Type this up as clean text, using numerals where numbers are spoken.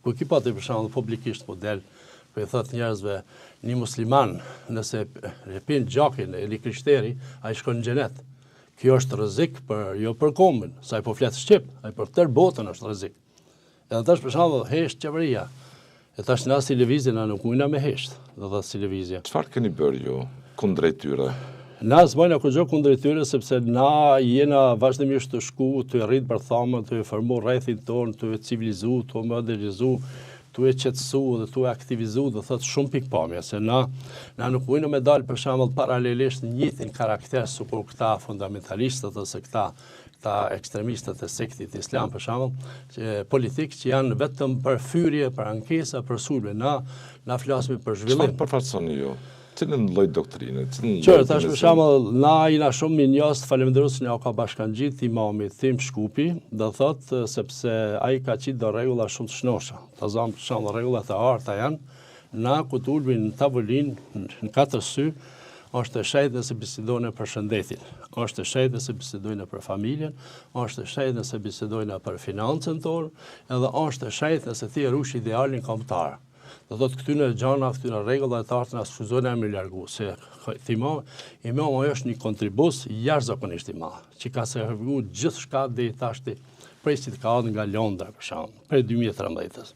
Ku ki pa ti për shembull publikisht po del, po i thotë njerëzve, një musliman nëse e pin gjakin e një krishteri, ai shkon në xhenet. Kjo është rrezik për jo për kombin, se ai po flet shqip, ai për tërë botën është rrezik. Edhe tash për shembull hesht qeveria. E tash na si lëvizje na nuk mujna me hesht, do thotë si lëvizje. Çfarë keni bërë ju kundrejt tyre? Na s'bojna kurgjo kundrejt tyre sepse na jena vazhdimisht tu shku, tu e rrit bërthamën, tu e formu rrethin tonë, tu e civilizu, tu e modernizu, tu e qetësu dhe tu e aktivizu, do thotë shumë pikëpamje, se na na nuk mujna me dalë për shembull paralelisht në njëjtin karakter sikur këta fundamentalistët ose këta këta ekstremistët e sektit islam për shembull, që politik që janë vetëm për fyrje, për ankesa, për sulme. Na na flasim për zhvillim. Çfarë përfaqësoni ju? Cilën lloj doktrine, cilën lloj Qyre, tash për shembull, na jena shumë mirënjohës, faleminderues që na ka bashkangjit imami tim Shkupi, do thotë sepse ai ka qitë do rregulla shumë të shnosha. Ta zamë për shembull rregullat e arta janë, na kur të ulmi në tavolinë, në katër sy, është e shejtë nëse bisedojnë për shëndetin, është e shejtë nëse bisedojnë për familjen, është e shejtë nëse bisedojnë për financën tonë, edhe është e shejtë nëse ti e rush idealin kombëtar. Do thotë këtyne gjana, këtyne rregulla e të artë na s'guxojna me largu, se imam, imam është një kontribus jashtëzakonisht i madh, që ka sakrifiku gjithçka deri tashti, prej si të ka ardhë nga Londra, për shembull, prej 2013-ës.